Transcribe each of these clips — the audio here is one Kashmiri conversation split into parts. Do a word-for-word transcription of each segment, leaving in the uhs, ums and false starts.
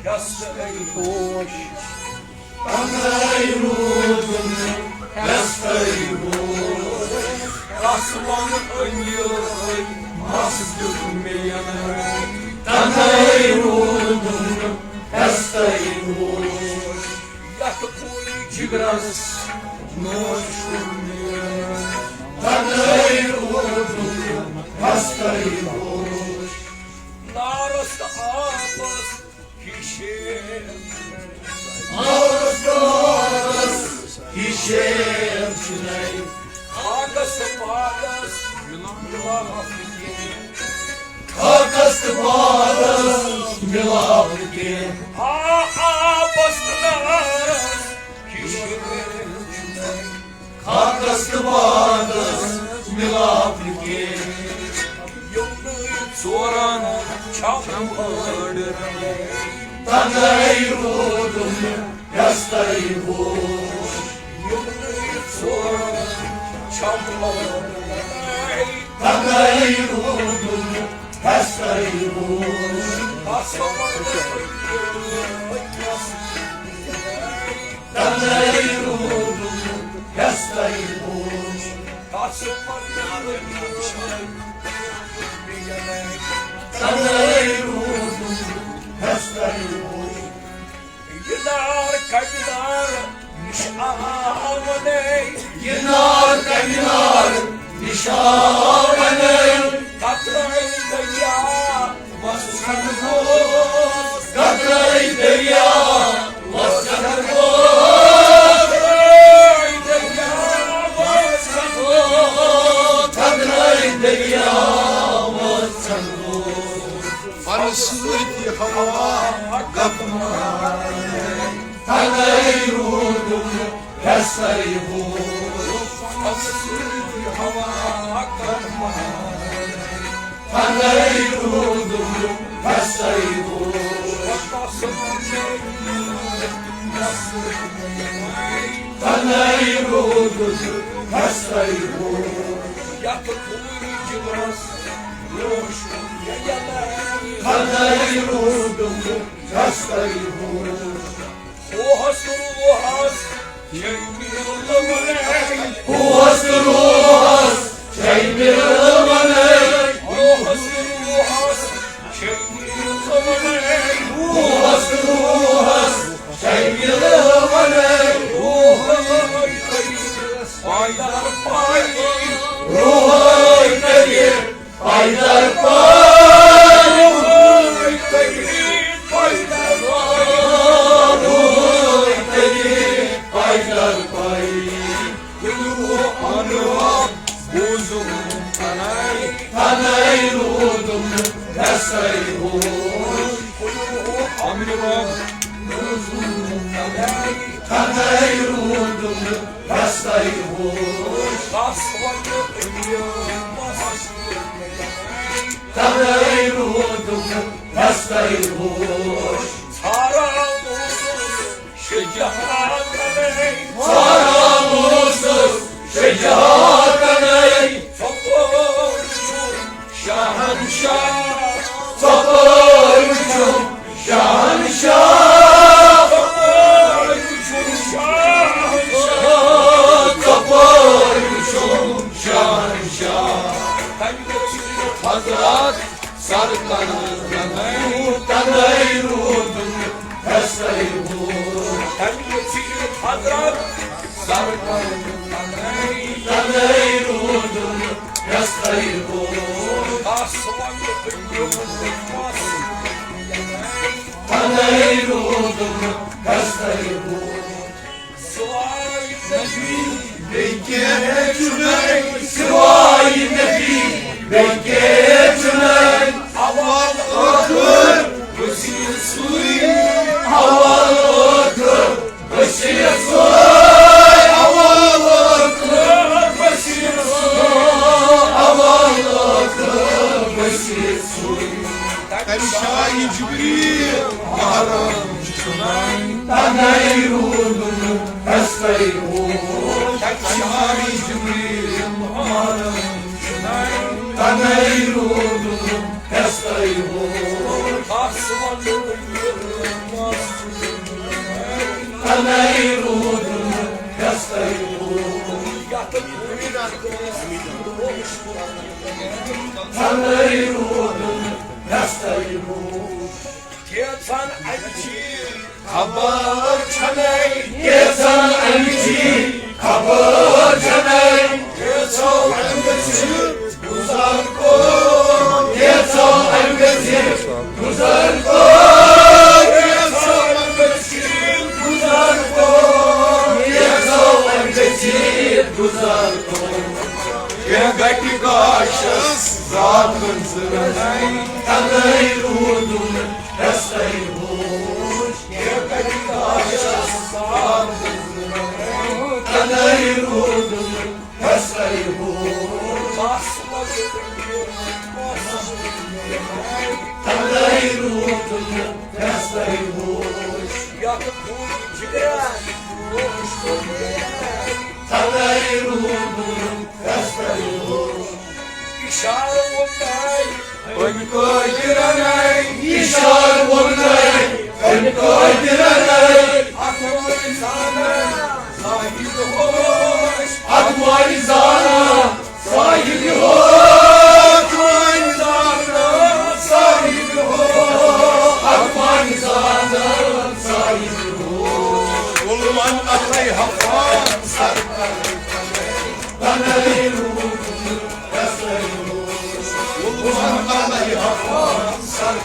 یستَے ہوش۔ تنہائی روٗدُم یستَے ہوش۔ آسمان أنٛدۍ أنٛدۍ مَس دیُت مےٚ۔ تنہائی روٗدُم یستَے ہوش۔ یتھ خوٗنی جگرس نوش کوٚر مےٚ۔ تنہائی روٗدُم یستَے ہوش۔ نارس تہٕ آبس ہِش شیپ۔ نارس تہٕ آبس ہِش شیپ چھُنَے۔ خاکس تہٕ پادس مِلاپ کینٛہہ۔ خاکس تہٕ پادس مِلاپ کینٛہہ۔ آ، آبس تہٕ نارس ہِش شیپ چھُنَے۔ خاکس تہٕ پادس مِلاپ نہٕ کینٛہہ۔ یِمنٕے ژورن چھم أڑ۔ تنہائی روٗدُم یستَے ہوش۔ یِمنٕے ژورن چھم أڑ۔ تنہائی روٗدُم یستَے ہوش۔ آسمان تنہائی روٗدُم یستَے ہوش۔ تنہائی روٗدُم یستَے ہوش۔ یہِ نار کمہِ نار نِش آو وَنے۔ یہِ نار کمہِ نار نِش آو وَنے۔ قطرے دریا وَسان گوٚو۔ قطرے دریا وَسان گوٚو۔ قطرے دریا وَسان گوٚو۔ قطرے دریا وَسان گوٚو۔ پنہٕ سۭتۍ ہوا گپ مارے۔ تنہائی روٗدُم یستَے ہوش۔ پنہٕ سۭتۍ ہوا گپ مارے۔ تنہائی روٗدُم یستَے ہوش۔ تنہائی روٗدُم یستَے ہوش۔ یتھ خوٗنی جگرس نوش کوٚر مےٚ۔ تنہائی روٗدُم یستَے ہوش۔ ہوہس تہٕ روحس چھے مِلوٕنے۔ ہوہس تہٕ روحس چھے مِلوٕنے۔ ہوہس تہٕ روحس چھے مِلوٕنے۔ ہوہس تہٕ روحس چھے مِلوٕنے۔ روحے کٔرِتھ پایدار پایہِ۔ روحے کٔرِتھ پایدار پایہِ۔ روحے کٔرِتھ پایدار پایہِ۔ روحے کٔرِتھ پایدار پایہِ۔ کُلوٗ امرِ رب بوٗزُم تنہائی۔ تنہائی روٗدُم یستَے ہوش۔ کُلوٗ امرِ رب بوٗزُم تنہائی۔ تنہائی روٗدُم یستَے ہوش۔ کس وَنہٕ دُنیاہس تنہائی روٗدُم یستَے ہوش۔ ژھاران اوسُس شےٚ جہاتنَے۔ ژھاران اوسُس شےٚ جہاتنَے۔ ژۄپٲرۍ وُچھُم شہنشاہ۔ ژۄپٲرۍ وُچھُم شہنشاہ۔ ژۄپٲرۍ وُچھُم شہنشاہ۔ ژۄپٲرۍ وُچھُم شہنشاہ۔ تَمہِ دۄہ چھِ حضرات سر کَران تنہائی۔ تنہائی روٗدُم یستَے ہوش۔ تَمہِ دۄہ چھِ حضرات سر کَران تنہائی۔ تنہائی روٗدُم یستَے ہوش۔ کس وَنہٕ دُنیاہس تنہائی روٗدُم یستَے ہوش۔ سوائے نبی بیٚیہِ کینٛہہ چھُنہٕ، سوائے نبی بیٚیہِ کینٛہہ چھُنہٕ۔ اول ٲخر بصیٖر سُے، اول ٲخر بصیٖر سُے، اول ٲخر بصیٖر سُے، اول ٲخر بصیٖر سُے۔ تَمہِ شایہِ جبریل محرم چھُنَے۔ تنہائی روٗدُم یستَے ہوش۔ تَمہِ شایہِ جبریل محرم چھُنَے۔ تنہائی روٗدُم یستَے ہوش۔ تنَے روٗدُم کھستَے بوٗٹھ۔ تنَے روٗدُم کھستَے بوٗٹھ۔ کیژھن اَمہِ چی خبر چھَنَے، کیژھن اَمہِ چی خبر چھَنَے۔ کیژھو اَمہِ گٔژھِتھ گُزر کوٚر، کیژھو اَمہِ گٔژھِتھ گُزر کوٚر، کیژھو اَمہِ گٔژھِتھ گُزر کوٚر، کیژھو اَمہِ گٔژھِتھ گُزر کوٚر۔ کینٛہہ گَٹہِ گاشَس زاتَن زٕ نَے، تَنَے روٗدُم کھستَے بوٗٹھ۔ کینٛہہ گَٹہِ گاشَس زاتَن زٕ نَے، تَنَے روٗدُم کھستَے بوٗٹھ۔ تنَے روٗدُم کھستَے بوٗٹھ۔ یَتھ خوٗن جِگرَس تنَے روٗدُم کھستَے بوٗٹھ۔ اِشارٕ ووٚنَے، أمۍ کٲجِرَنَے، اِشارٕ ووٚنَے، أمۍ کٲجِرَنَے۔ اَتھ وٲلۍ زانَن زاہد ہوش۔ اَتھ وٲلۍ زانَن زاہد ہوش۔ اَتھ وٲلۍ زانَن زاہد ہوش۔ اَتھ وٲلۍ زانَن زاہد ہوش۔ ووٚنمَن اَتھَے ہَفان سَر تنَے روٗدُم کھستَے بوٗٹھ۔ ووٚنمَن اَتھَے ہَفان سَر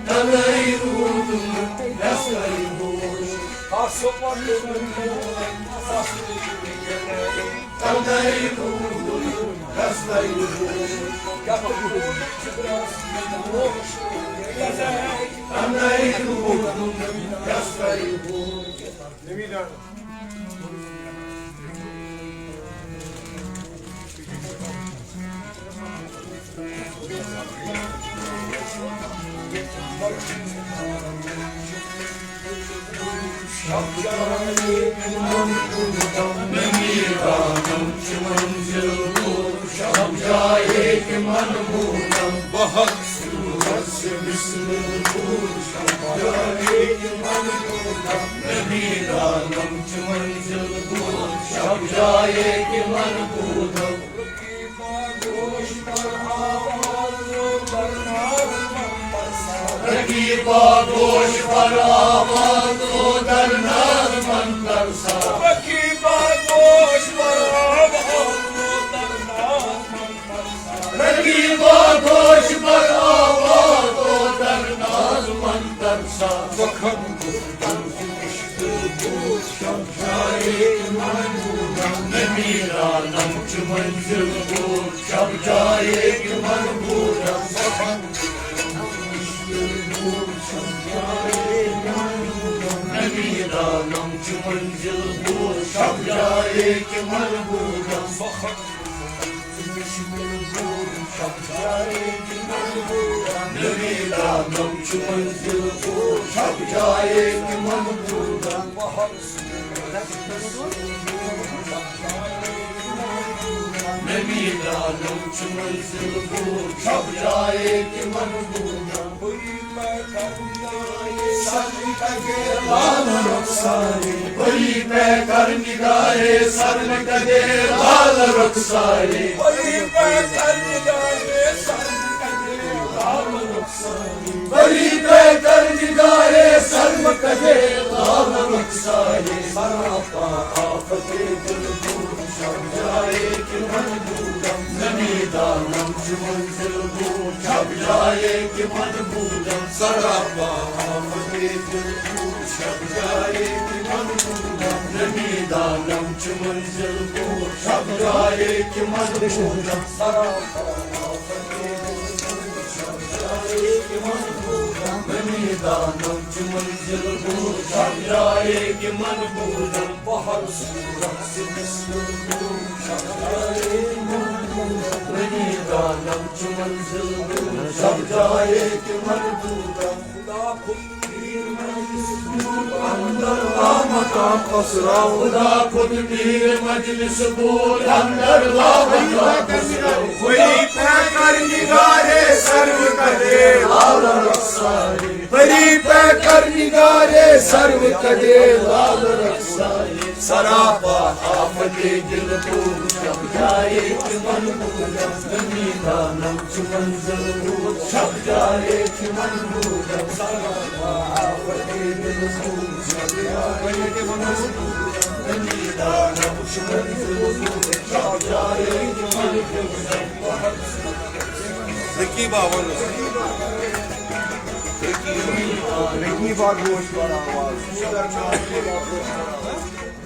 تنَے روٗدُم کھستَے بوٗٹھ۔ تنَے روٗدُم کھستَے بوٗٹھ۔ تنَے روٗدُم کھستَے بوٗٹھ۔ رقیبا گوش بر آواز تو در نظمن ترسا۔ رقیبا گوش بر آواز تو در نظمن ترسا۔ رقیبا گوش بر آواز تو در نظمن ترسا۔ سخن گفتن ز مشکل بود، شب جایی که من بودم، نمی‌دانم چه منزل بود، شب جایی که من بودم۔ سخن گفتن ز مشکل بود، شب جایی که من بودم، نمی‌دانم چه منزل بود، شب جایی که من بودم۔ سخن نمی‌دانم چه منزل بود، شب جایی که من بودم۔ نمی‌دانم چه منزل بود، شب جایی که من بودم۔ بری پیکر نگاهِ سر می‌کده لال رخساری۔ بری پیکر نگاهِ سر می‌کده لال رخساری۔ بری پیکر نگاهِ سر می‌کده لال رخساری۔ سراپا آفت دل بود، شب جایی که من بودم۔ نمی‌دانم چه منزل بود، شب جایی که من بودم۔ سراپا آفت دل بود، شب جایی که من بودم۔ نمی‌دانم چه منزل بود، شب جایی که من بودم۔ سراپا آفت دل بود، شب جایی که من بودم۔ نمی‌دانم چه منزل بود، شب جایی که من بودم۔ بهار صورت نمی‌دانم چه منزل بود، شب جایی که من بودم۔ خدا خود پیر مجلس بود، اندر لامکان خسرو۔ خدا خود پیر مجلس بود، اندر لامکان خسرو۔ بری پیکر نگاهِ سر می‌کده لال رخساری۔ پری پیکر نگارے سرو کدے لال رخسارے، سراپا آفتے دل کو جب جائے چمن بودم، نمی دانم چمن زلو جب جائے چمن بودم، سراپا آفتے دل کو جب جائے چمن بودم، نمی دانم چمن زلو جب جائے چمن بودم۔ رقیبہ ونُس۔ رقیبہ گوش بر آواز۔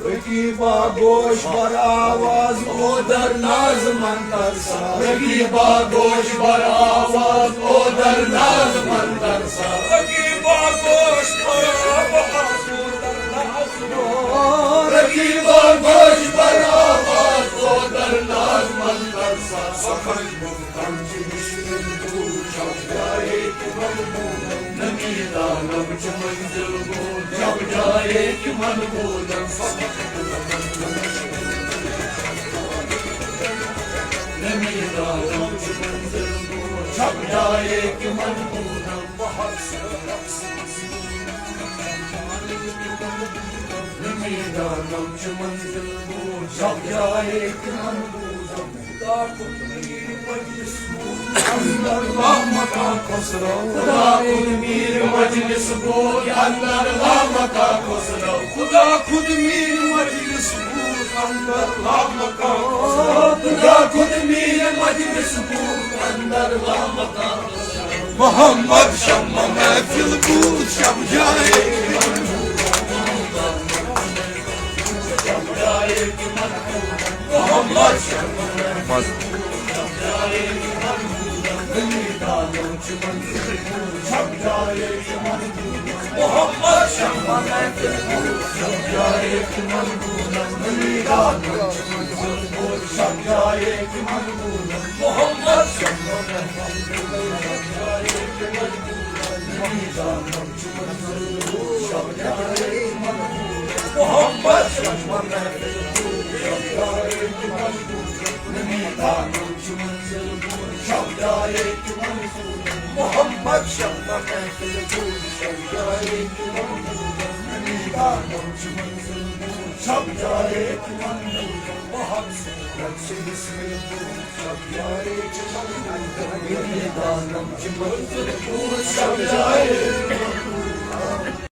رقیبہ گوش بر آواز، او در ناز من ترسا۔ رقیبہ گوش بر آواز، او در ناز من ترسا۔ رقیبہ گوش بر آواز، او در ناز من۔ رقیبہ گوش بر آواز، او در ناز من ترسا۔ سخن گفتم چه مشکل بود، شب جای که من بودم. نمی‌دانم چه منزل بود، شب جای که من بودم. نمی‌دانم چه منزل بود، شب جای که من بودم. نمی‌دانم چه منزل بود، شب جای که من بودم. خدا خود میر مجلس بود، اندر لامکان خسرو. خدا خود میر مجلس بود، اندر لامکان خسرو. خدا خود میر مجلس بود، اندر لامکان خسرو. خدا خود میر مجلس بود، اندر لامکان خسرو. محمد شمع محفل بود، شب جای محمد۔ محمد شمع محفل بود، شب جای که من بودم. نمی‌دانم چه منزل بود، شب جای که من بودم. محمد شمع محفل بود، شب جای که من بودم. نمی‌دانم چه منزل بود، شب جای که من بودم. محمد شمع محفل بود، شب جای که من بودم. نمی‌دانم چه منزل بود، شب جای که من بودم. محمد شمع محفل بود، شب جای که من بودم. نمی‌دانم چه منزل بود، شب جای که من بودم. با هم صورت چه بسمل بود، شب جای که من بودم. نمی‌دانم چه منزل بود، شب جای که من بودم.